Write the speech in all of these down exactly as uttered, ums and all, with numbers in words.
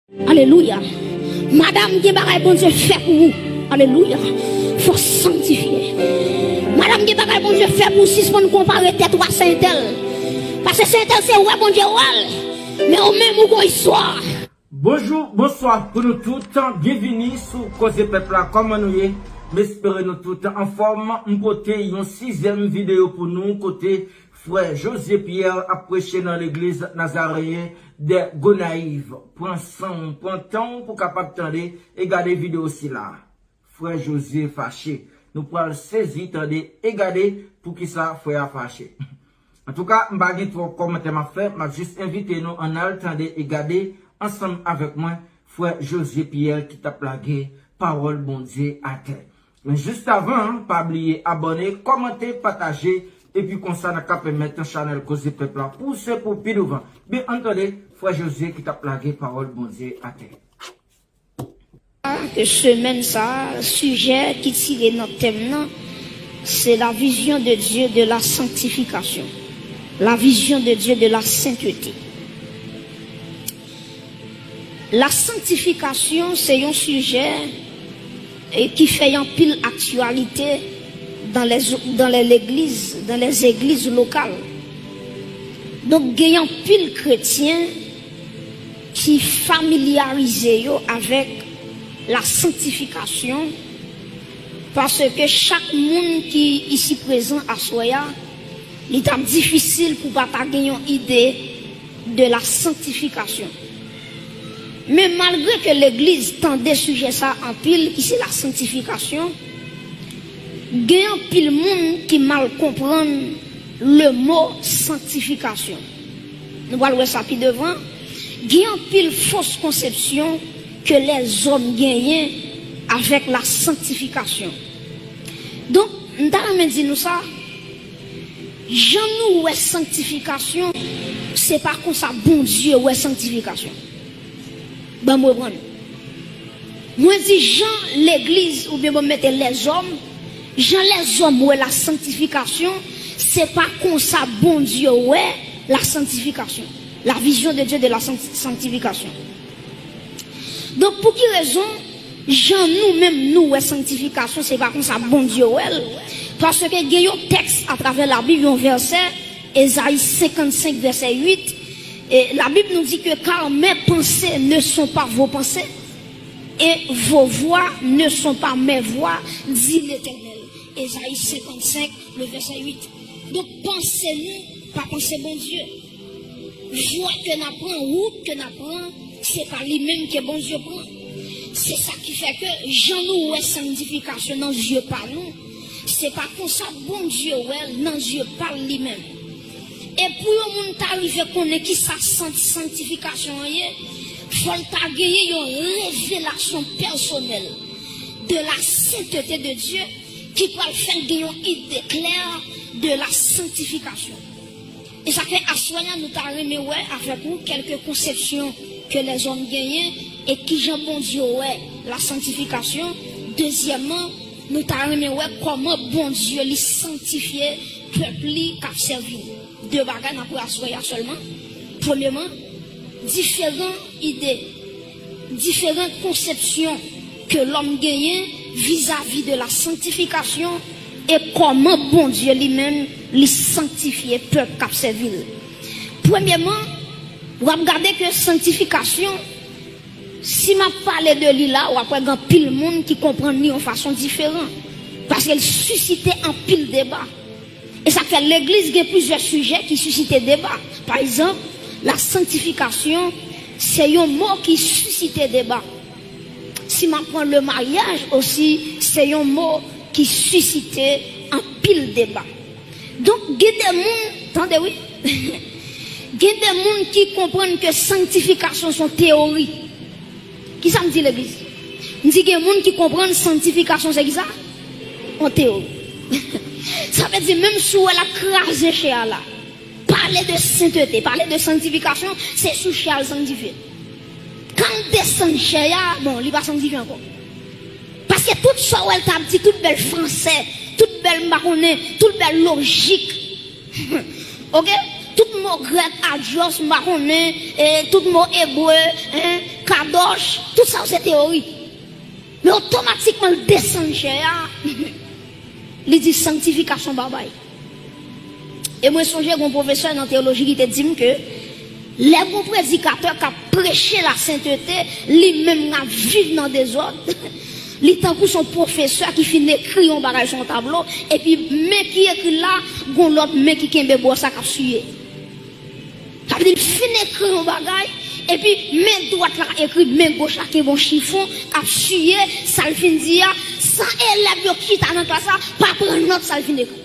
Alelouya. Madanm, gen bagay Bondye fè pou ou. Alelouya. Fò w sanktifye. Madanm, gen bagay Bondye fè pou ou. Sispann konpare tèt ou a Sentèl. Paske Sentèl se wè Bondye wè l. Men ou menm ou gon istwa. Bonjou, bonswa pou nou tout. Byenvini sou Koze Pèp la. Kòman nou ye? M espere nou tout anfòm. M pote yon sizyèm videyo pou nou kote Frè José Pierre ap preche nan legliz Nazareyen de Gonayiv. Pran san w, pran tan w pou w kapab tande e gade videyo sila. Frè José fache. Nou pral sezi tande e gade poukisa frè a fache. Antouka, m pa gen twòp kòmantè m ap fè, m ap jis envite nou ann al tande e gade ansanm avèk mwen frè José Pierre ki t ap lage pawòl Bondye atè. Men jis avan, pa bliye abòne, kòmante, pataje, epi konsa n a ka pèmèt chanèl Koze Pèp la pouse pou pi douvan. Byen, ann tande frè José ki t ap lage pawòl Bondye atè. Ke semèn sa a, sijè ki tire nan tèm nan, se la vision de Dieu de la sanctification. La vision de Dieu de la sainteté. La sanctification, se yon sijè e ki fè anpil aktyalite dans les, dans les églises, dans les églises locales. Donk, gen anpil kretyen ki familyarize yo avèk la sanktifikasyon, paske chak moun ki isi prezan aswè a, li t ap difisil pou pa ta gen yon ide de la sanctification. Men malgre ke legliz tande sijè sa anpil, ki se la sanktifikasyon, gen anpil moun ki mal konprann le mo sanktifikasyon. Nou pral wè sa pi devan. Gen anpil fos konsepsyon ke lèzòm genyen avèk la sanktifikasyon. Donk, m ta renmen di nou sa, jan nou wè sanktifikasyon, se pa konsa Bondye wè sanktifikasyon. Ban m reprann. Mwen di jan legliz, oubyen ban m mete lèzòm, jan lèzòm wè la sanktifikasyon, se pa konsa Bondye wè la sanktifikasyon. La vision de Dieu de la sancti- sanctification. Donk, pou ki rezon, jan nou menm nou wè sanktifikasyon, se pa konsa Bondye wè l? Paske gen yon tèks atravè Labib, yon vèsè, Ezayi senkannsenk, vèsè uit, e Labib nou di ke, car mes pensées ne sont pas vos pensées, et vos voies ne sont pas mes voies, dit l'Éternel. Ezayi senkannsenk, le vèsè uit. Donk, panse nou pa panse Bondye. Vwa ke n ap pran, wout ke n ap pran, se pa li menm ke Bondye pran. Se sa ki fè ke jan nou wè sanktifikasyon nan zye pa nou, se pa konsa Bondye wè l nan zye pa l li menm. E pou yon moun ta rive konnen kisa sant- sanktifikasyon an ye, fò l ta genyen yon revelasyon pèsonèl de la sainteté de Dieu ki pral fè l gen yon ide klè de la sanktifikasyon. E sa fè aswè a nou ta renmen wè avèk ou kèlke konsepsyon ke lèzòm genyen e kijan Bondye wè la sanktifikasyon. Dezyèmman, nou ta renmen wè kòman Bondye li sanktifye pèp li k ap sèvi l. De bagay n ap wè aswè a sèlman. Premyèman, diferan ide, diferan konsepsyon ke lòm genyen vizavi de la sanktifikasyon e kòman Bondye li menm li sanktifye pèp k ap sèvi l. Premyèman, w ap gade ke sanktifikasyon, si m ap pale de li la, w ap wè gen anpil moun ki konprann li yon fason diferan, paske l sisite anpil deba. E sa k fè legliz gen plizyè sijè ki sisite deba. Pa egzanp, la sanktifikasyon se yon mo ki sisite deba. Si m ap pran le maryaj osi, se yon mo ki sisite anpil deba. Donk, gen de moun, tande wi, gen de moun ki konprann ke sanktifikasyon se yon teyori. Kisa m di legliz? M di gen moun ki konprann sanktifikasyon se kisa? Yon teyori. Sa vle di, menm si w wè l ap kraze chè a la, pale de sentete, pale de sanktifikasyon, se sou chè a l sanktifye. Kan l desann chè a, bon, li pa sanktifye ankò. Paske tout sa w wè l t ap di, tout bèl fransè, tout bèl m pa konnen, tout bèl lojik, oke? Tout mo grèk, adios, m pa konnen, e tout mo ebre, en, kadosh, tout sa yo se teyori. Men otomatikman l desann chè a, li di sanktifikasyon babay. E mwen sonje gon pwofesè nan teyoloji ki te di m ke lè gon predikatè k ap preche lasentete, li menm l ap viv nan dezòd, li tankou s on pwofesè ki fin ekri yon bagay sou yon tablo, epi men ki ekri l la, gon lòt men ki kenbe bò sa k ap siye. Sa vle di l fin ekri yon bagay, epi men dwat la ekri, men goch la kenbe yon chifon k ap siye sa l fin di a, san elèv yo chita nan klas la pa pran nòt sa l fin ekri.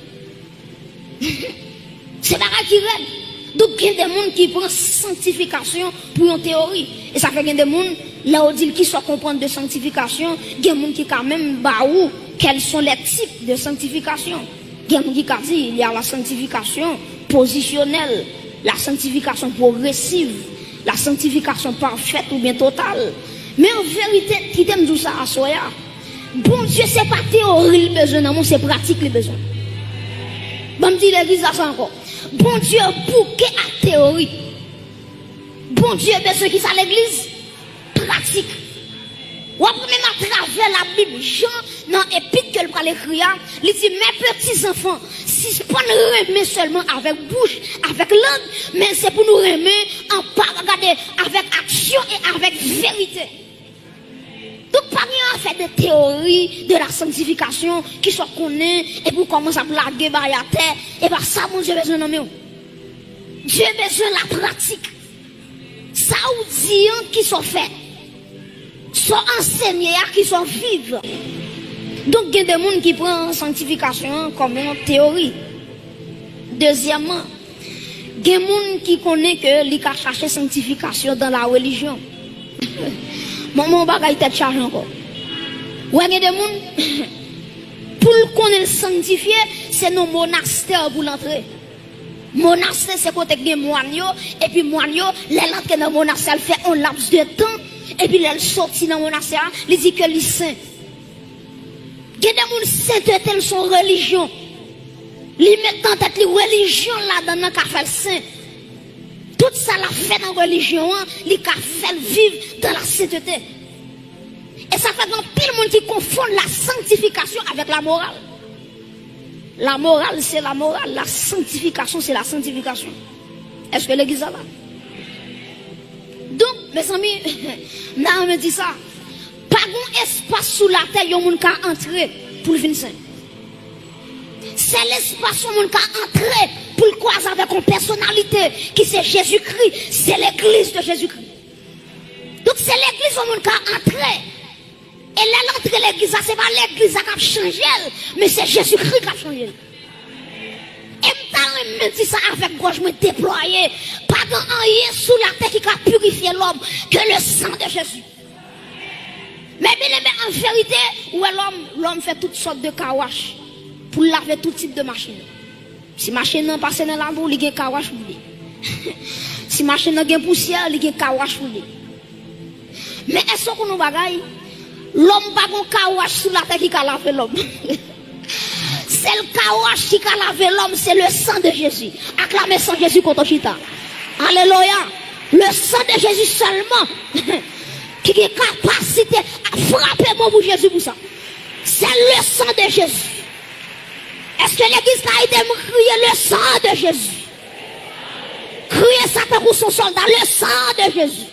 Se bagay ki rèd. Donk, gen de moun ki pran sanktifikasyon pou yon teyori. E sa fè gen de moun, lè w di l kisa w konprann de sanktifikasyon, gen moun ki ka menm ba ou quels sont les types de sanctification. Gen moun ki ka di, il y a la sanctification positionnelle, la sanctification progressive, la sanctification parfaite oubyen totale. Men an verite, kite m di w sa aswè a, Bondye se pa teyori l bezwen nan men w, se pratik li bezwen. Ban m di legliz la sa ankò. Bondye bouke ak teyori. Bondye bezwen kisa legliz? Pratik. W ap wè menm atravè Labib, Jan nan epit ke l pral ekri a, li di, mes petits enfants, sispann renmen sèlman avèk bouch, avèk lang, men se pou nou renmen anpa, gade, avèk aksyon e avèk verite. Donk, pa gen afè de teyori de la sanktifikasyon, kisa w konnen, epi w kòmanse ap lage bagay atè, e pa sa Bondye bezwen nan men w. Dye bezwen la pratik. Sa w di an, kisa w fè? Sa w ansenye a, kisa w viv? Donk, gen de moun ki pran sanktifikasyon an kòm yon teyori. Dezyèmman, gen moun ki konnen ke li ka chache sanktifikasyon dans la religion. Bon, bon, bagay tèt chaje ankò. Wè, gen de moun, pou l konnen l sanktifye, se nan monastè pou l antre. Monastè se kote k gen mòn yo, epi mòn yo, lè l antre nan monastè a, l fè yon laps de tan, epi lè l soti nan monastè a, li di ke li sen. Gen de moun, sentete l se yon relijyon. Li met nan tèt li relijyon l ladan l nan ka fè l sen. Tout sa l ap fè nan relijyon an, li ka fè l viv dans la sainteté. E sa fè gen anpil moun ki konfonn la sanctification avec la morale. La morale, c'est la morale. La sanctification, c'est la sanctification. Èske legliz la la? Donk, mezanmi, m ta renmen di sa. Pa gen espas sou latè yon moun ka antre pou l vin sen. Sèl espas yon moun ka antre pou l kwaze avèk yon pèsonalite ki se Jezikri, se legliz de Jezikri. Donk, se legliz yon moun ka antre. E lè l antre legliz la, se pa legliz la k ap chanje l, men se Jezikri k ap chanje l. E m ta renmen di sa avèk gòj mwen deplwaye. Pa gen anyen sou latè ki ka pirifye lòm ke le sang de Jésus. Men byeneme, an verite, ou wè lòm, lòm fè tout sòt de kawach pou l lave tout tip de machin. Si machin nan pase nan labou, li gen kawach pou li. Si machin nan gen pousyè, li gen kawach pou li. Men èske w konn yon bagay? Lòm pa gon kawach sou latè ki ka lave lòm. Sèl kawach ki ka lave lòm, se le sang de Jésus. Aklame san Jezi kote w chita. Alelouya. Le sang de Jésus sèlman ki gen kapasite a frape bon pou Jezi pou sa. Se le sang de Jésus. Èske legliz ka ede m kriye le sang de Jésus? Kriye sa tankou s on sòlda, le sang de Jésus.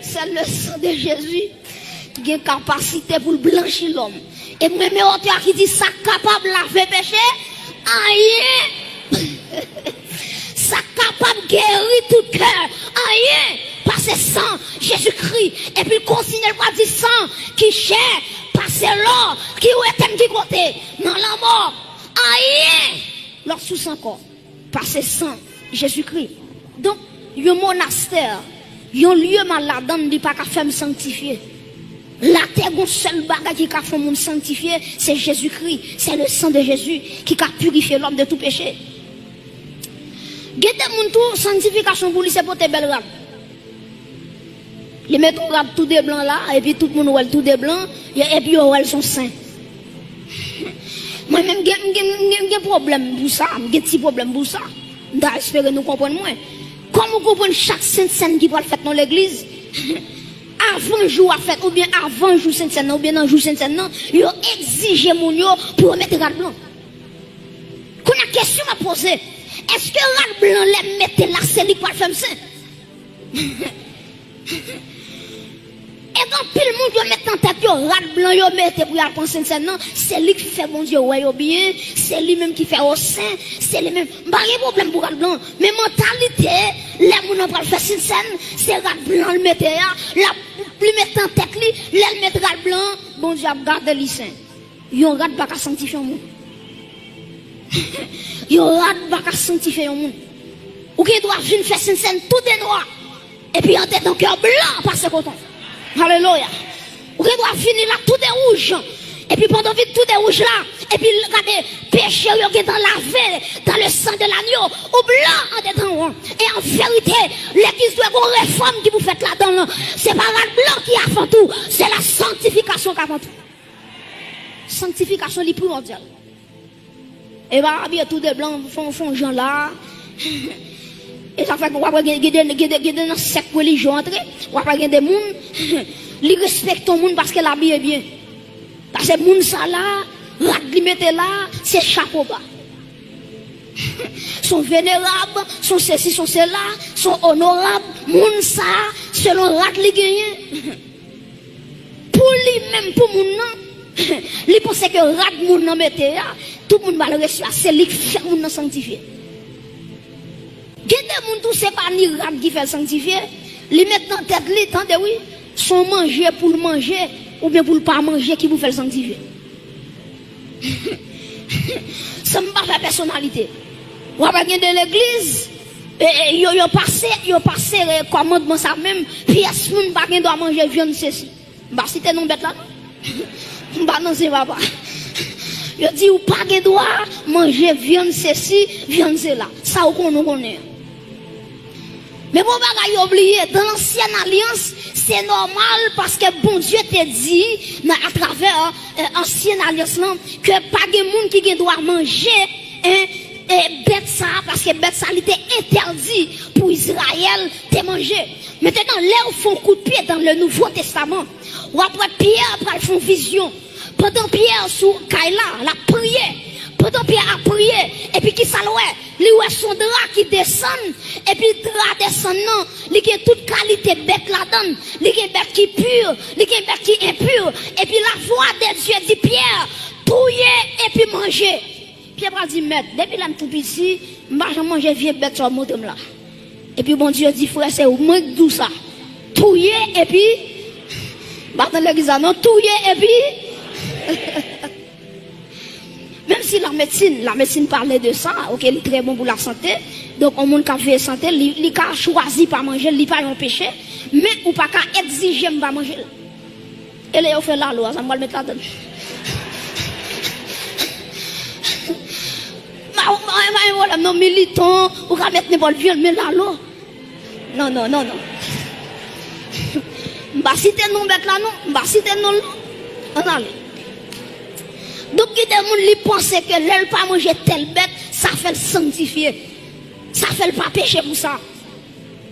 Se le sang de Jésus ki gen kapasite pou l blanchi lòm. E m renmen otè a ki di sa k kapab lave peche, anyen. Sa k kapab geri tout kè, anyen pase san Jezikri. Epi l kontinye, l pral di san ki chè pase lò, ki rete m ki kote? Nan lanmò. Anyen lòt sous ankò pase san Jezikri. Donk, yon monastè, yon lye m al ladan l, li pa ka fè m sanktifye. Latè gon sèl bagay ki ka fè yon moun sanktifye, se Jezikri, se le sang de Jésus ki ka pirifye lòm de tout peche. Gen de moun tou, sanktifikasyon pou li se pote bèl rad. Li met yon rad tou de blan la, epi tout moun wè l tou de blan, e- epi yo wè l s on sen. Mwen menm, m gen, m gen, m gen, m gen pwoblèm pou sa, m gen ti pwoblèm pou sa. M ta espere nou konprann mwen. Kòman w konprann chak sent sèn ki pral fèt nan legliz, Avan jou a fèt, oubyen avan jou Sentsèn nan, oubyen nan jou Sentsèn nan, yo egzije moun yo pou yo mete rad blan. Kounye a, kesyon m ap poze, èske rad blan lè m mete l la, se li k pral fè m sen? E gen anpil moun yo met nan tèt yo, rad blan yo mete pou y al pran Sentsèn nan, se li ki fè Bondye wè yo byen, se li menm ki fè yo sen, se li menm. M pa gen pwoblèm pou rad blan, men mantalite, lè moun nan pral fè Sentsèn, se rad blan l mete a, l ap, li met nan tèt li, lè l met rad blan an, Bondye ap gade li sen. Yon rad pa ka sanktifye yon moun. Yon rad pa ka sanktifye yon moun. Ou gen dwa vin fè Sentsèn tou de nwa, epi andedan kè w blan pase koton. Alelouya. Ou gen dwa vini la tou de wouj, epi pandan w vin tou de wouj la, epi gade, peche w yo gentan lave dans le sang de l'agneau, ou blan andedan w. E an verite, legliz dwe gon refòm ki pou fèt ladan l. Se pa rad blan ki avan tou, se la sanktifikasyon k avan tou. Sanktifikasyon li primòdyal. E pa abiye tou de blan, fon, fon jan la. E sa fè w ap wè gen, gen de, gen de, gen de nan sèk relijye w antre, w ap wè gen de moun, li respekte yon moun paske l abiye byen. Paske moun sa la, rad li mete la, se chapo ba. Son venerab, son sesi, son sela, son onorab, moun sa, selon rad li genyen. Pou li menm, pou moun nan, li panse ke rad moun nan mete a, tout moun pral resevwa, se li k fè moun nan sanktifye. Gen de moun tou, se pa ni rad ki fè l sanktifye, li met nan tèt li, tande wi, se yon manje pou l manje, oubyen pou l pa manje ki pou fè l sanktifye. Sa m pa fè pèsonalite. W ap gen de legliz, e, e, yo, yo pase, yo pase, e, kòmandman sa menm, pyès moun pa gen dwa manje vyann sesi. M pa site non bèt la, non. M pa nan se papa. Yo di ou pa gen dwa manje vyann sesi, vyann sela. Sa ou konnen, ou konnen. Men bon bagay yo bliye, dans lansyèn alyans, se nòmal paske Bondye te di, nan, atravè, e, ansyèn alyans lan, ke pa gen moun ki gen dwa manje, en, e, bèt sa a, paske bèt sa a, li te entèdi pou Izrayèl te manje. Mentenan, lè w fè yon kout pye dans le Nouveau Testament, w ap wè Pyè pral fè yon vizyon. Pandan Pyè sou kay la, l ap priye. Pandan Pyè ap priye, epi kisa l wè? Li wè s on dra ki desann, epi dra desann nan, li gen tout kalite bèt ladan l. Li gen bèt ki pi, li gen bèt ki enpi. Epi la voix de Dieu di, Pyè, touye epi manje. Pyè pral di, Mèt, depi lè m tou piti, m pa janm manje vye bèt sa w montre m la. Epi Bondye di, frè, se mwen k di w sa. Touye epi, m pa tann legliz la non, touye epi. Menm si la medsin, la medsin pale de sa, oke, li trè bon pou la sante. Donk, yon moun k ap veye sante, li, li ka chwazi pa manje l, li pa yon peche, men ou pa ka egzije m pa manje l. E lè yo fè lalwa, sa m pral met ladan l. Ma, ma, ma, ma, non, militan, ou ka met nenpòt vyann, men lalwa. Non, non, non, non. M pa site non bèt la, non. M pa site non l, non. Ann ale. Donk, gen de moun, li panse ke lè l pa manje tèl bèt, sa fè l sanktifye. Sa fè l pa peche pou sa.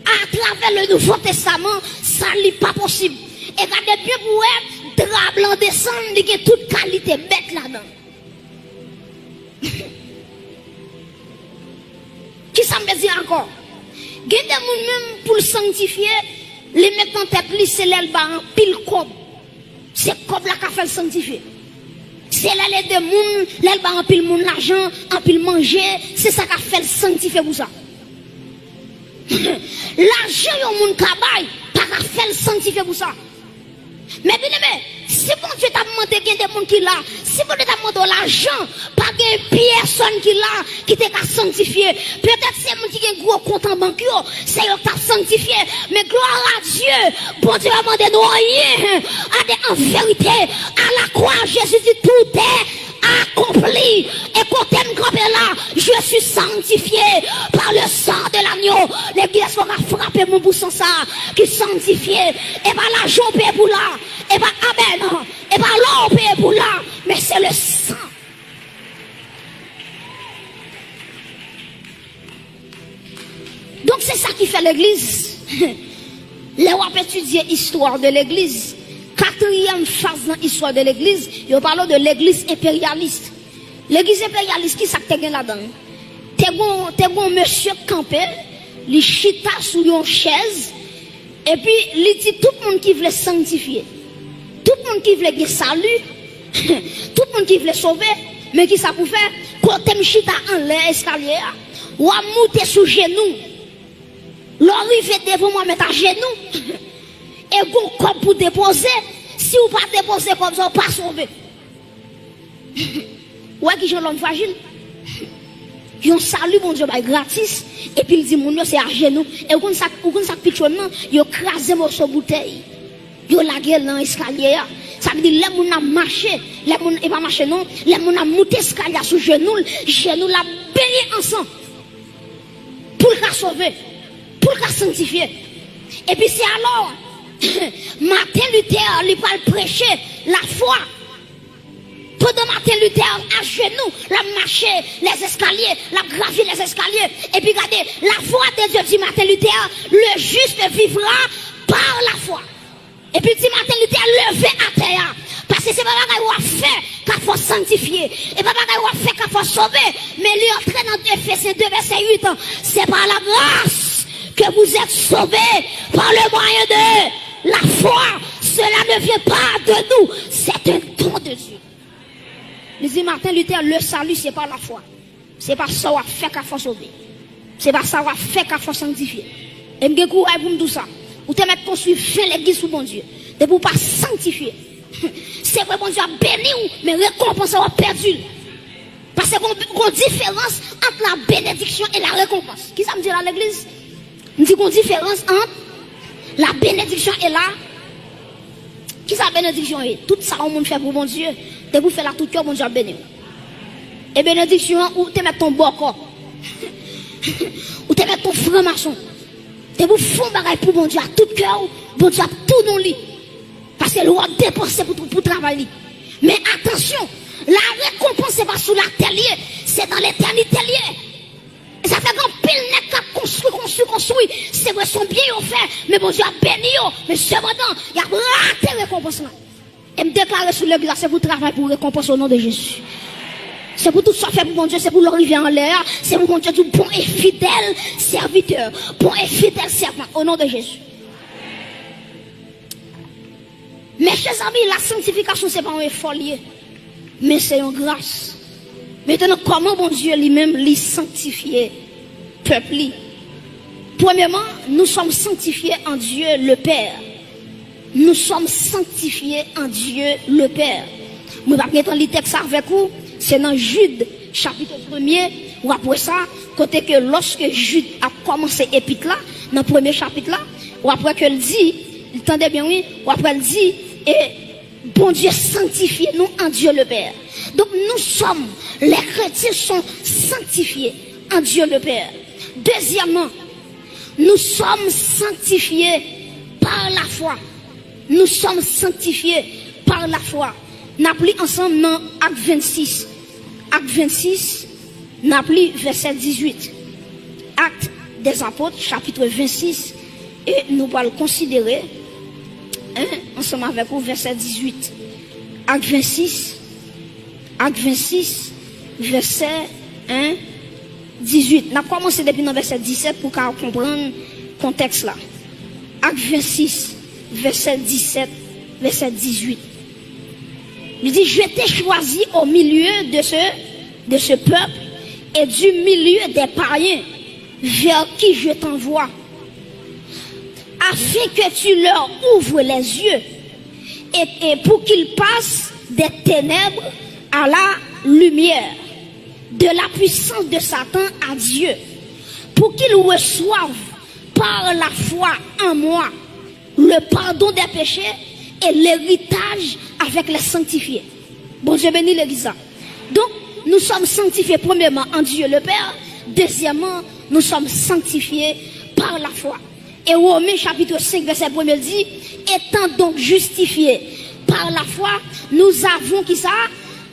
Atravè le Nouvo Testaman, sa li pa posib. E gade byen pou wè, dra blan desann, li gen tout kalite bèt ladan l. Kisa m vle di ankò? Gen de moun menm pou l sanktifye, li met nan tèt li se lè l ba anpil kòb. Se kòb la ka fè l sanktifye. Se lè l ede moun, lè l ba anpil moun lajan, anpil manje, se sa ka fè l sanktifye pou sa. Lajan yon moun ka bay pa ka fè l sanktifye pou sa. Men byeneme, si Bondye t ap mande gen de moun ki la, si Bondye t ap mande w lajan, pa gen pyèsonn ki la ki te ka sanktifye. Petèt se moun ki gen gwo kont an bank yo, se yo k t ap sanktifye. Men glwa a Dye, Bondye pa mande nou anyen. Ade, an verite, à la croix, Jésus dit, tout est accompli. E kote m kanpe la, je suis sanctifié par le sang de l'agneau. Legliz fò ka frape moun pou san sa ki sanktifye. E pa lajan w peye pou la, e pa amèn, e pa lò w peye pou la, men se le sang. Donk se sa ki fè legliz Lè w ap etidye istwa de legliz, katriyèm faz nan istwa de legliz, yo pale w de legliz enperyalis. Legliz enperyalis, ki sa k te gen ladan l? Te gon, te gon mesye k kanpe, li chita sou yon chèz, epi li di tout moun ki vle sanktifye, tout moun ki vle gen sali, tout moun ki vle sove, men ki sa pou fè? Kote m chita anlè eskalye a, w ap moute sou jenou. Lè w rive devan mwen, mèt ajenou. E gon kòb pou depoze. Si w pa depoze kòb sa, w pa sove. Ou wè kijan lòm frajil? Yon sali Bondye bay gratis, epi l di moun yo se ajenou. E ou konn sa, ou konn sa k pi cho nan? Yo kraze moso boutèy. Yo lage l nan eskalye a. Sa vle di lè moun ap mache, lè moun, e pa mache non, lè moun ap moute eskalye a sou jenou l, jenou l ap benyen an san. Pou l ka sove, pou l ka sanktifye. Epi se alò, Martin Luther, li pral preche lafwa. Pandan Martin Luther ajenou, l ap mache lèzeskalye, l ap gravi lèzeskalye. Epi gade, la foi de Dieu, di Martin Luther, le juste vivra par la foi. Epi l di Martin Luther, leve atè a. Paske se pa bagay w ap fè k ap fè w sanktifye. E pa bagay w ap fè k ap fè w sove. Men li antre nan Efesyen de vèsè uit. C'est par la grâce que vous êtes sauvés par le moyen de la foi. Cela ne vient pas de nous. C'est un don de Dieu. Li di Martin Luther, le salut, c'est par la foi. Se pa sa w ap fè k ap fè w sove. Se pa sa w ap fè k ap fè w sanktifye. E m gen kouraj pou m di w sa. Ou te mèt konstwi ven legliz pou Bondye. Depi w pa sanktifye, se vre Bondye ap beni w, men rekonpans la w ap pèdi l. Paske gon, gon diferans ant la benediksyon e la rekonpans. Kisa m di la legliz? M di gon diferans ant la benediksyon e la. Kisa benediksyon ye? Tout sa yon moun fè pou Bondye, depi w fè l ak tout kè w, Bondye ap beni w. E benediksyon an, ou te mèt ton bòkò. Ou te mèt ton franmason. Depi w fè yon bagay pou Bondye ak tout kè w, Bondye ap tounen w li. Paske l wè w ap depanse pou, pou travay li. Men atansyon, la rekonpans se pa sou latè l ye, se nan letènite l ye. E sa fè gen anpil nèg k ap konstwi, konstwi, konstwi. Se vre, se yon byen yo fè, men Bondye ap beni yo. Men sepandan, y ap rate rekonpans lan. E m deklare sou legliz la, se pou travay pou rekonpans o non de Jezi. Se pou tout sa w fè pou Bondye, se pou lè w rive anlè a, se pou Bondye di w bon e fidèl sèvitè, bon e fidèl sèvant, o non de Jezi. Mezanmi, la sanktifikasyon se pa yon efò l ye, men se yon gras. Mentnan, kòman Bondye li menm li sanktifye pèp li? Premyèman, nous sommes sanctifiés en Dieu le Père. Nous sommes sanctifiés en Dieu le Père. Mwen p ap gentan li tèks avèk ou, se nan Jid, chapit premye, w ap wè sa, kote ke lòske Jid ap kòmanse epit la, nan premye chapit la, w ap wè ke l di, tande byen wi, w ap wè l di, e Bondye sanctifie nous en Dieu le Père. Donc nous sommes, les chrétiens sont sanctifiés en Dieu le Père. Deuxièmement, nous sommes sanctifiés par la foi. Nous sommes sanctifiés par la foi. N ap li ansanm nan Ak vennsis. Ak vennsis, n ap li vèsè dizuit. Actes des Apôtres, chapitre vennsis, e nou pral konsidere, en, ansanm avèk ou, vèsè dizuit. Ak vennsis, Ak vennsis, vèsè en, dizuit. N ap kòmanse depi nan vèsè disèt pou w ka konprann kontèks la. Ak vennsis, vèsè disèt, vèsè dizuit. Li di, je t'ai choisi au milieu de ce, de ce peuple et du milieu des païens vers qui je t'envoie, afin que tu leur ouvres les yeux et, et pour qu'ils passent des ténèbres à la lumière, de la puissance de Satan à Dieu, pour qu'ils reçoivent par la foi en moi le pardon des péchés et l'héritage avec les sanctifiés. Bondye beni legliz la. Donc, nous sommes sanctifiés premièrement en Dieu le Père, deuxièmement, nous sommes sanctifiés par la foi. E Women chapit senk vèsè premye l di, étant donc justifiés par la foi, nous avons kisa?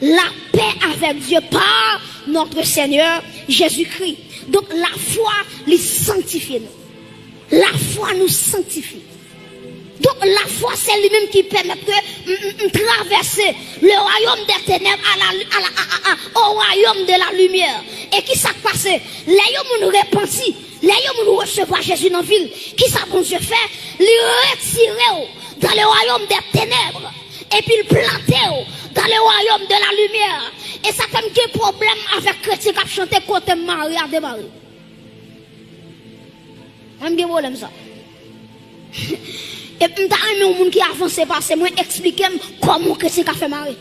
La paix avec Dieu par notre Seigneur Jésus-Christ. Donk lafwa li sanktifye nou. Lafwa nou sanktifye. Donk, lafwa se li menm ki pèmèt ke m, m, m travèse le royaume des ténèbres à la, à la, à, à, à, au royaume de la lumière. E ki sa k pase? Lè yon moun repanti, lè yon moun resevwa Jezi nan vi l, ki sa Bondye fè? Li retire w dans le royaume des ténèbres, epi l plante w dans le royaume de la lumière. E sa fè m gen pwoblèm avèk kretyen k ap chante kote m mare a demare. Mwen m gen pwoblèm sa. E m ta renmen yon moun ki avanse pase mwen eksplike m kòman yon kretyen ka fè mare.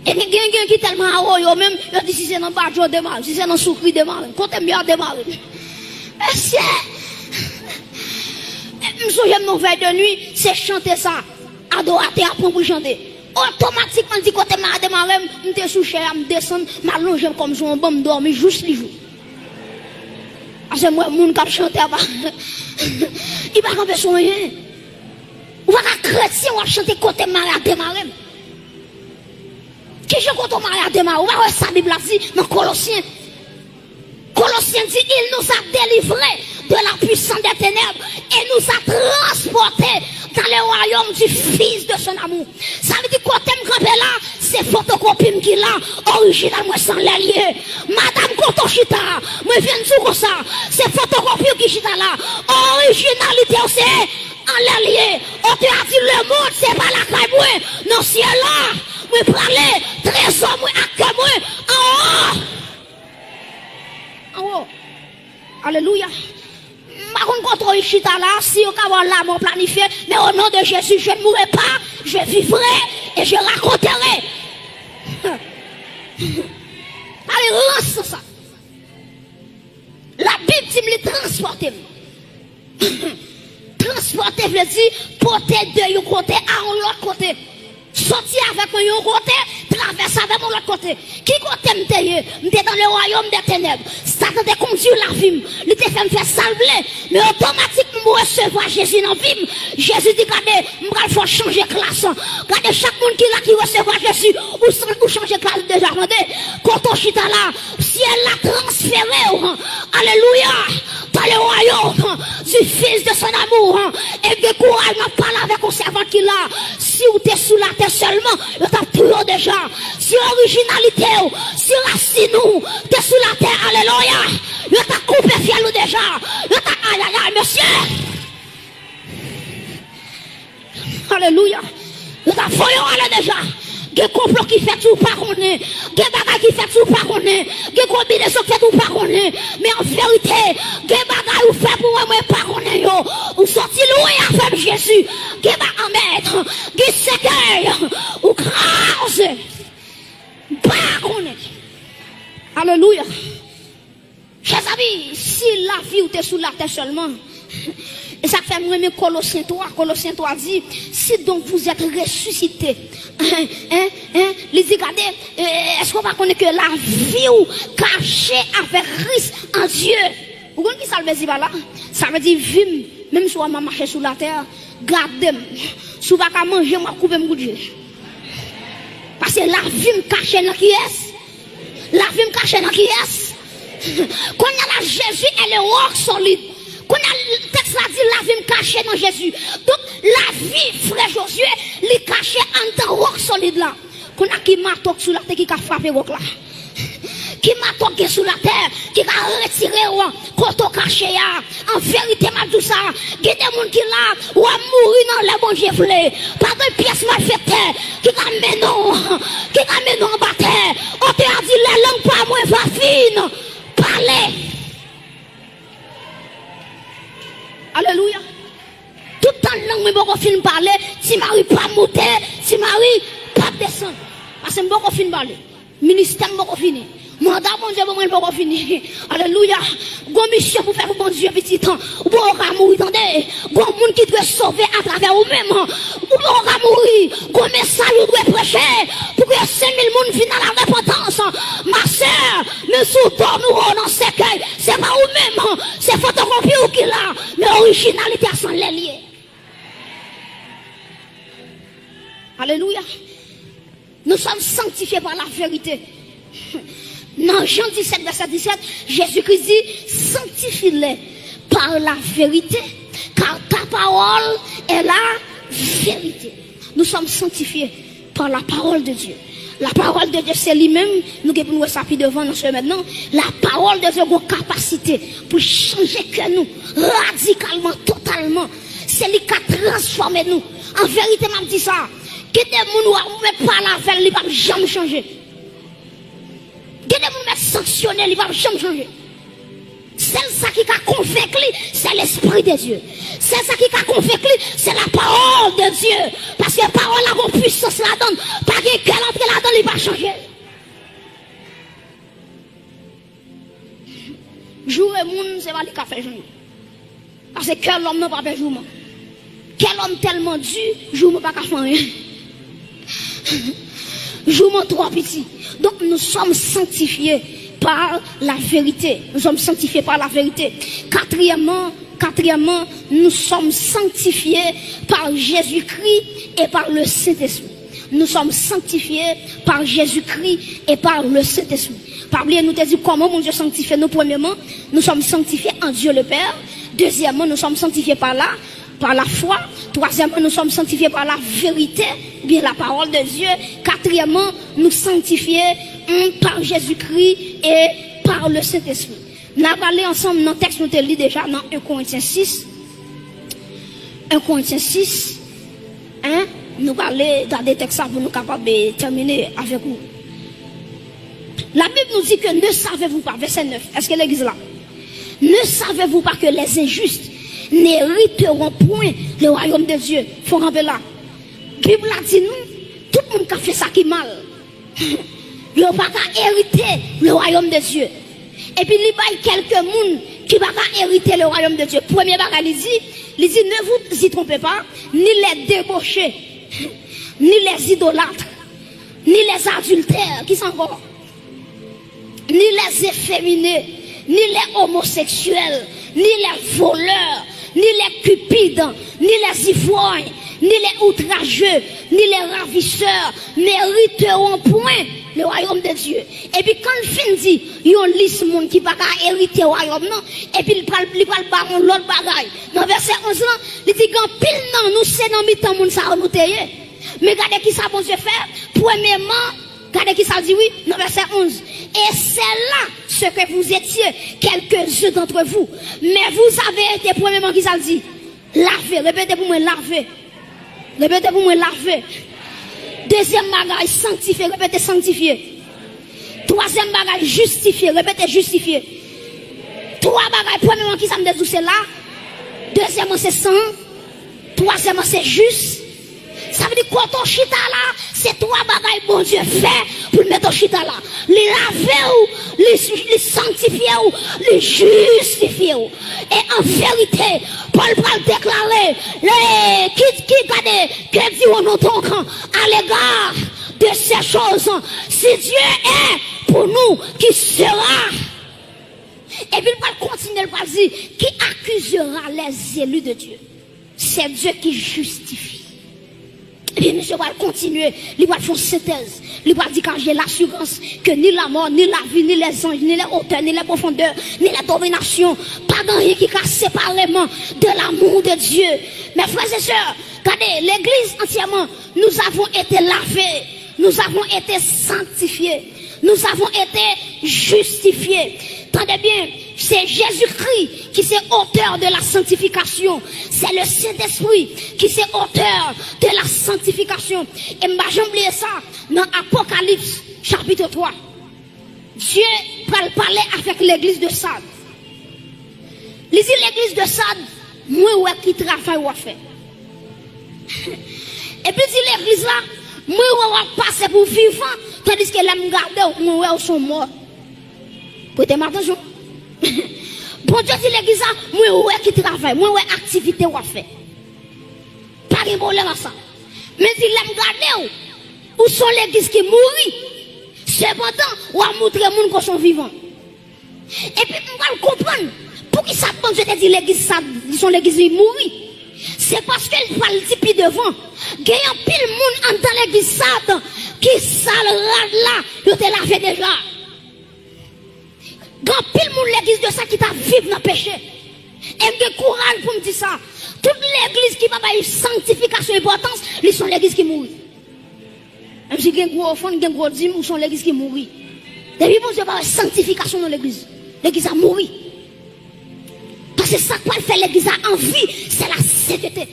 E gen, gen, gen ki tèlman awoyo menm, yo di si se nan badjo demare, si se nan soukri demare, kote m yo a demare. Mesye, m sonje m nan vèy de nwi, se chante sa, adoratè a pran pou l chante. Otomatikman, l di kote m a demare, m, m te sou chè a, m desann, m alonje m kòm sou yon ban, m dòmi jous li jou. Paske m wè moun k ap chante apa. Li pa kanpe sou anyen. Ou pa ka kretyen, w ap chante kote m mare a demare m. Kijan kote w mare a demare? Ou pa wè sa Bib la di nan Kolosyen? Kolosyen di, il nous a délivrés de la puissance des ténèbres et nous a transportés dans le royaume du Fils de son amour. Sa vle di kote m kanpe la, se fotokopi m ki la, orijinal mwen se anlè l ye. Madanm kote w chita, mwen vin di w konsa, se fotokopi w ki chita la, orijinalite w se anlè l ye. Otè a di, lemonn se pa lakay mwen, nan syèl la, mwen prale, trezò mwen ak kè mwen anwo. Anwo. Alelouya. M pa konn kote w chita la, si yo ka ba w lamò planifye, men o non de Jezi, je ne mourrai pas, je vivrai et je raconterai. Pale rans sa. Labib di m li transpòte m. Transpòte vle di pote de yon kote a yon lòt kote. Soti avèk mwen yon kote, travèse avè m yon lòt kote. Ki kote m te ye? M te dans le royaume des ténèbres. Satan te kondui lavi m. Li te fè m fè sa l vle. Men otomatikman, m resevwa Jezi nan vi m. Jezi di, gade, m pral fè w chanje klas. Gade chak moun ki la ki resevwa Jezi, ou san-, ou chanje klas deja, tande. Kote w chita la, syèl la transfere w. Alelouya. Dans le royaume du Fils de son amour. E gen kouraj, m ap pale avèk yon sèvant ki la. Si w te sou latè sèlman, yo t ap touye w deja. Si orijinalite w, si rasin ou te sou latè, alelouya, yo t ap koupe fyèl ou deja. Yo t ap, ayayay, mesye. Alelouya. Yo t ap voye w ale deja. Gen konplo ki fèt ou pa konnen. Gen bagay ki fèt ou pa konnen. Gen konbinezon ki fèt ou pa konnen. Men an verite, gen bagay ou fè pou mwen, mwen pa konnen yo. Ou soti lwen avè m, Jezi. Gen ba anmèt. Gen sèkèy. Ou kraze. M pa konnen. Alelouya. Chèzami, si lavi w te sou latè sèlman, e sa k fè m renmen Kolosyen twa, Kolosyen twa di, si donc vous êtes ressuscités, hein, hein, hein, li di, gade, eh, èske w pa konnen ke lavi w kache avèk Kris an Dye? Ou konn ki sa l vle di pa la? Sa vle di vi m, menm si w wè m ap mache sou latè, gade m. Si w pa ka manje m, w ap koupe m kout je. Paske lavi m kache nan kiyès? Lavi m kache nan kiyès? Kounye a la, Jezi est le roc solide. Kounye a, tèks la di, lavi m kache nan Jezi. Donk, lavi frè Jozye, li kache anndan wòk solid la. Kounye a, ki mato k sou latè ki ka frape wòk la? Ki mato k gen sou latè ki ka retire w kote w kache a? An verite, m ap di w sa, gen de moun ki la, w ap mouri nan lè Bondye vle. Pa gen pyès malfektè ki ka mennen w, ki ka mennen w anba tè. Otè a di, lè lang pa mwen va fin pale. Alelouya. Tout tan lang mwen poko fin pale, Ti Mari p ap moute, Ti Mari p ap desann. Paske m poko fin pale. Ministè m poko fini. Manda Bondye pou mwen poko fini. Alelouya. Gon misyon pou fè pou Bondye, pitit. Ou poko ka mouri, tande. Gon moun ki dwe sove atravè ou menm. Ou poko ka mouri. Gon mesaj ou dwe preche pou ke senk mil moun vin a la repantans. Ma sè, men sou do nou nan sèkèy. Se pa ou menm. Se fotokopi ou ki la. Men orijinalite a se anlè l ye. Alelouya. Nous sommes sanctifiés par la vérité. Nan Jan disèt, vèsè disèt, Jezikri di, sanctifie-les par la vérité, car ta Parole est la vérité. Nous sommes sanctifiés par la parole de Dieu. La parole de Dieu, se li menm, nou gen pou nou wè sa pi devan nan semèn nan. La parole de Dieu gen kapasite pou chanje kè nou radikalman, totalman. Se li k ka transfòme nou. An verite, m ap di sa. Gen de moun w ap mèt pale avè l, li p ap janm chanje. Gen de moun mèt sanksyone, li p ap janm chanje. Sèl sa ki ka konvenk li, se Lespri de Dye. Sèl sa ki ka konvenk li, se la parole de Dye. Paske pawòl la gon pwisans ladan l. Pa gen kè l antre ladan l, li pa chanje. Joure moun, se pa li k ap fè joure. Paske kè lòm nan pa pè jouman. Kè lòm tèlman di, jouman pa ka fè anyen. Jouman twò piti. Donc, nous sommes sanctifiés par la vérité. Nous sommes sanctifiés par la vérité. Quatrièmement, quatrièmement, nous sommes sanctifiés par Jésus-Christ et par le Saint-Esprit. Nous sommes sanctifiés par Jésus-Christ et par le Saint-Esprit. Pa bliye, nou te di kòman Bondye sanktifye nou. Premyèman, nous sommes sanctifiés en Dieu le Père. Deuxièmement, nous sommes sanctifiés par la, par la foi. Troisièmement, nous sommes sanctifiés par la vérité, ou bien la parole de Dieu. Quatrièmement, nous sanctifiés, hum, par Jésus-Christ et par le Saint-Esprit. N a prale ansanm nan tèks nou te li deja nan en Korentyen sis. En Korentyen sis, en, nou prale gade tèks sa pou nou kapab, eh, tèmine avèk ou. La Bible nous dit que ne savez-vous pas, verset neuf, èske legliz la? Ne savez-vous pas que les injustes n'hériteront point le royaume de Dieu? Fò kanpe la. Bib la di nou, tout moun k ap fè sa ki mal, yo pa ka erite le royaume de Dieu. Epi li bay kèlke moun ki pa ka erite le royaume de Dieu. Premye bagay li di, li di, ne vous y trompez pas, ni les débauchés, ni les idolâtres, ni les adultères, ki sa ankò? Ni les efféminés, ni les homosexuels, ni les voleurs, ni les cupides, ni les ivrognes, ni les outrageux, ni les ravisseurs n'hériteront point le royaume de Dieu. Epi kan l fin di yon lis moun ki pa ka erite wayòm nan, epi li pral, li pral ba yon lòt bagay. Nan vèsè onz lan, li di gen anpil nan nou se nan mitan moun sa yo nou te ye. Men gade ki sa Bondye fè. Premyèman, gade ki sa l di wi, nan vèsè onz. Et c'est là ce que vous étiez, quelques-uns d'entre vous. Mais vous avez été, premyèman, ki sa l di? Lave. Repete pou mwen, lave. Repete pou mwen, lave. Dezyèm bagay, sanktifye. Repete, sanktifye. Twazyèm bagay, jistifye. Repete, jistifye. Twa bagay, premyèman, ki sa m te di w, se la. Dezyèmman, se san. Twazyèmman, se jis. Sa vle di kote w chita la, se twa bagay Bondye fè pou l mete w chita la. Li lave w, li, li sanktifye w, li jistifye w. E an verite, Pòl pral deklare, le, ki, ki gade, que dirons-nous donc à l'égard de ces choses? Si Dieu est pour nous, qui sera? Epi l pral kontinye, l pral di, qui accusera les élus de Dieu? C'est Dieu qui justifie. Ebyen, misye pral kontinye, li pral fè yon sentèz. Li pral di, car j'ai l'assurance que ni la mort, ni la vie, ni les anges, ni les hauteurs, ni les profondeurs, ni les dominations, pa gen anyen ki ka separe m de l'amour de Dieu. Mes frères et sœurs, gade, legliz antyèman, nous avons été lavés, nous avons été sanctifiés. Nous avons été justifiés. Tande byen, se Jezikri ki se otè de la sanctification. Se le Saint-Esprit ki se otè de la sanctification. E m pa janm bliye sa, nan Apokalips chapit twa, Dye pral pale avèk legliz de Sad. Li di legliz de Sad, mwen wè ki travay w ap fè. Epi l di legliz la, mwen wè w ap pase pou vivan, tandiske lè m gade w, mwen wè w se yon mò. Prete m atansyon. Bondye di legliz la, mwen wè ki travay, mwen wè aktivite w ap fè. Pa gen pwoblèm ak sa. Men di lè m gade w, ou se yon legliz ki mouri. Sepandan, w ap moutre moun ke w se yon vivan. Epi m pral konprann poukisa Bondye te di legliz Sad, li se yon legliz li mouri. Se paske l pral di pi devan, gen anpil moun anndan legliz Sad ki sal rad la, yo te lave deja. Gen anpil moun legliz de Sad ki t ap viv nan peche. E m gen kouraj pou m di sa. Tout legliz ki pa bay sanktifikasyon enpòtans, li se yon legliz ki mouri. Menm si gen gwo ofrann, gen gwo dim, ou se yon legliz ki mouri. Depi Bondye pa wè sanktifikasyon nan legliz, legliz la mouri. Paske sa k pral fè legliz la anvi, se lasentete.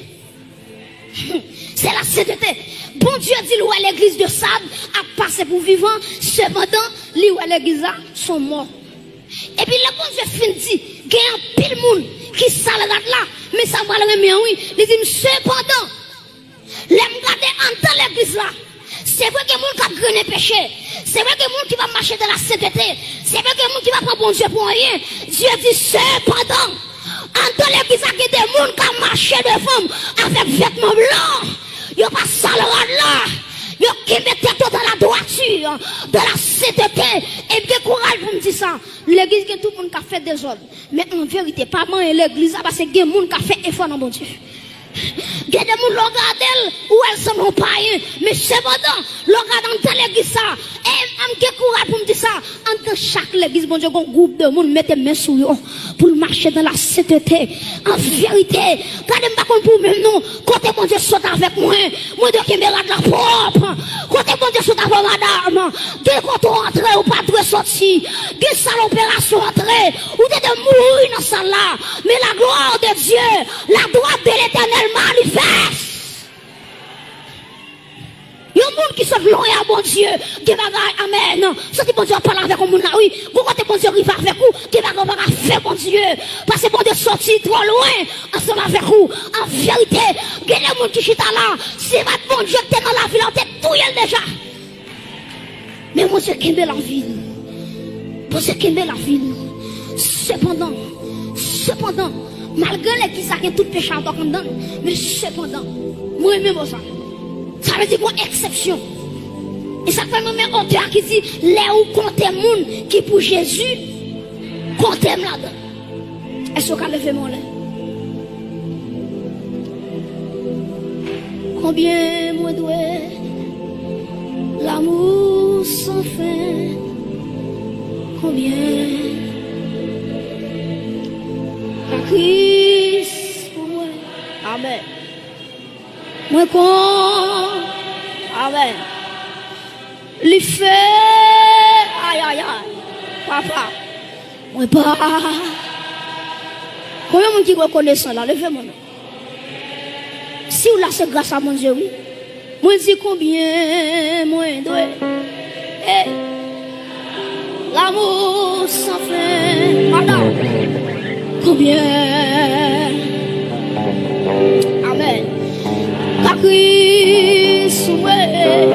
Se lasentete. Bondye di l wè legliz de Sad ap pase pou vivan, sepandan, li wè legliz la se yon mò. Epi lè Bondye fin di, gen anpil moun ki sal rad la, men sa m pral renmen an wi, li di m, sepandan, lè m gade anndan legliz la, se vre gen moun k ap grennen peche, se vre gen moun ki pa mache nan lasentete, se vre gen moun ki pa pran Bondye pou anyen. Dye di, sepandan, anndan legliz la gen de moun k ap mache devan m avèk vètman blan, yo pa sal rad la, yo kenbe tèt yo dans la droiture, dans la sainteté, e m gen kouraj pou m di sa, legliz gen tout moun k ap fè dezòd. Men an verite, pa manyen legliz la, paske gen moun k ap fè efò nan Bondye. Gen de moun, lè w gade l, ou wè l sanble yon payen. Men sepandan, lè w gade anndan legliz sa, e m gen kouraj pou m di sa, anndan chak legliz, Bondye gen yon gwoup de moun mete men sou yo pou l mache dans la sainteté. An verite, gade, m pa konn pou ou menm non, kote Bondye sot avèk mwen, mwen dwe kenbe rad la pwòp. Kote Bondye sot avèk madanm, gen kote w antre, ou pa dwe soti. Gen sal operasyon antre, ou te dwe mouri nan sal la. Mais la gloire de Dieu, la droite de l'Éternel manifeste. Yon moun ki sot lwen a Bondye, gen bagay, amèn. Santi Bondye ap pale avèk yon moun la, wi. Gon kote Bondye rive avèk ou, gen bagay ou pa ka fè Bondye. Paske Bondye soti twò lwen ansanm avèk ou. An verite, gen de moun ki chita la, si se pa t Bondye ki te nan lavi la, yo te touye l deja. Men Bondye kenbe lavi nou. Bondye kenbe lavi nou. Sepandan, sepandan, malgre legliz la gen tout peche a bòk anndan l, men sepandan, mwen renmen mo sa. Sa vle di gon eksepsyon. E sa k fè mwen renmen otè a ki di, lè ou konte moun ki pou Jezi, konte m ladan l. Èske w ka leve men w anlè? Konbyen mwen dwe l'amour sans fin? Konbyen pa Kris pou mwen? Amèn. Mwen kon. Amèn. Li fè. Ayayay. Papa. Mwen pa. Konbyen moun ki rekonesan la? Leve men w. Si w la, se gras a Bondye, wi. Mwen di konbyen mwen dwe. Hey. L'amour sans fin. Madanm. Konbyen? Amèn. Ka Kris mwen.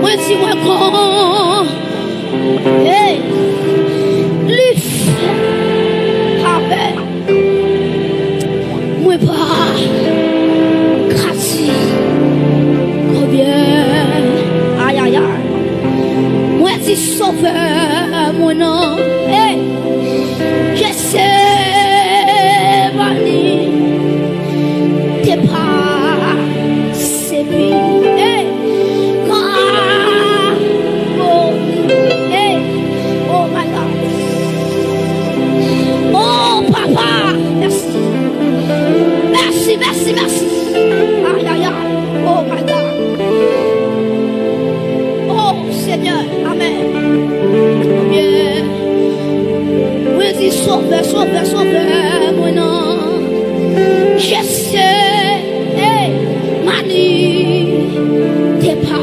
Mwen di mwen kon. Hey. Li fè. Amèn. Mwen pa ka di konbyen. Ayayay. Mwen di Sovè mwen nan. Hey. Jetsemani te pase pi. Hey. Kalvari. Hey. Oh my God. Oh, papa, mèsi. Mèsi, mèsi, mèsi. Ayayay. Oh my God. Oh, Senyè. Amèn. Mwen di Sovè, Sovè, Sovè mwen nan. Jetsemani te pa